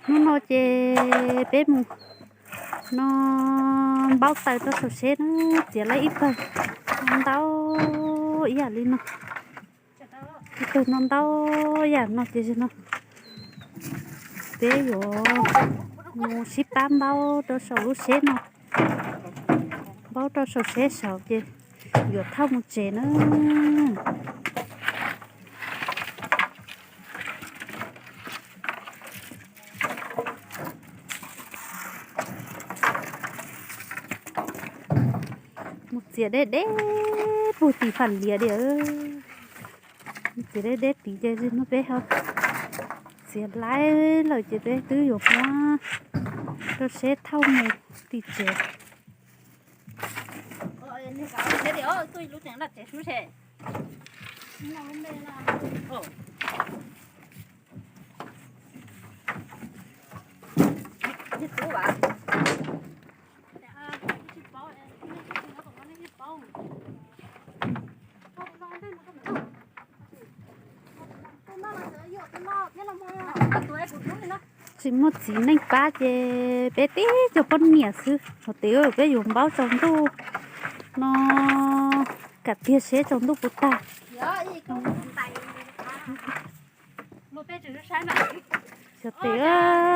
Hnub no ces peb mus no npaub taws rau saum tsheb na, txiav lawv ib pawg ntau ib yam li no, ib pawg no ntau yam no ces no peb yuav mus sib pab npaub rau saum lub tsheb no, npaub rau saum tsheb saud ces yuav thauj mus tsev na. Mus txiav deb deb puag tim fam liav diam, mus txiav deb deb tid ces no peb ho txiav laib lawm ces peb twb yuav muab rau seb thauj mus tim tsev. Tsis muaj txiv neej pab ces peb tib cov poj niam xwb. Hos tias peb yuav npaub tsaus ntuj no, kam tiag seb tsaus ntuj puas tag. Xyov tes,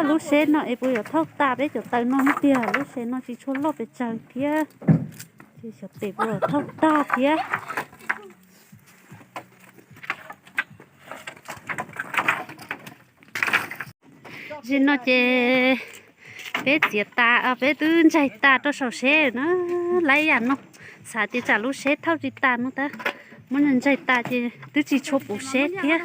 lub tsheb no es puas yuav thauj tag peb cov taws no tiag, lub tsheb no tsis tshua loj pes tsawg thiab, ces xyov tes puas yuav thauj tag thiab. Zim no ces peb txiav tas, peb twb ntsaig tas rau saum tsheb na, laib yam no, xav tias tsam lub tsheb thauj tsis tas no tab muab ntsaig tas ces twb tsis tshua puv tsheb thiab.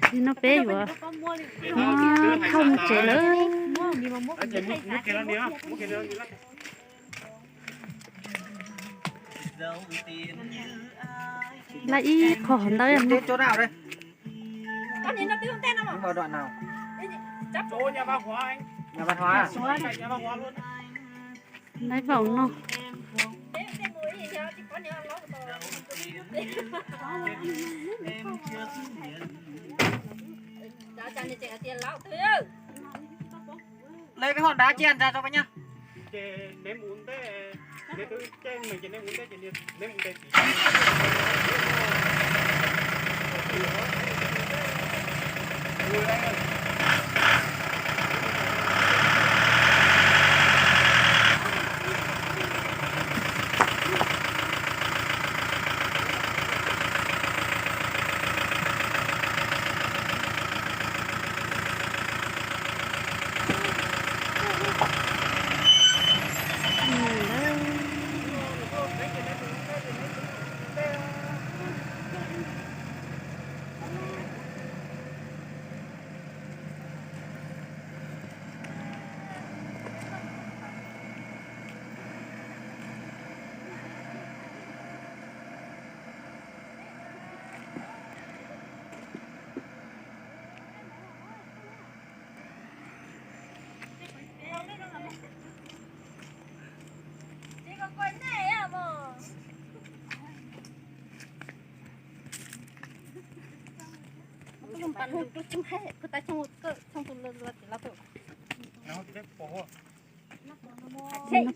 Ces no peb yuav thauj mus tsev lawm. Laib ib qho ntau. Laib vaum no. Lawv peb hom dav cia ntsa rau peb nyob.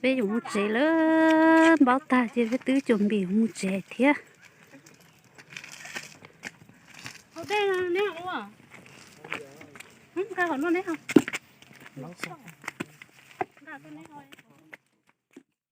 Peb yuav mus tsev lawm, npaub tag ces peb twb cov npis mus tsev thiab.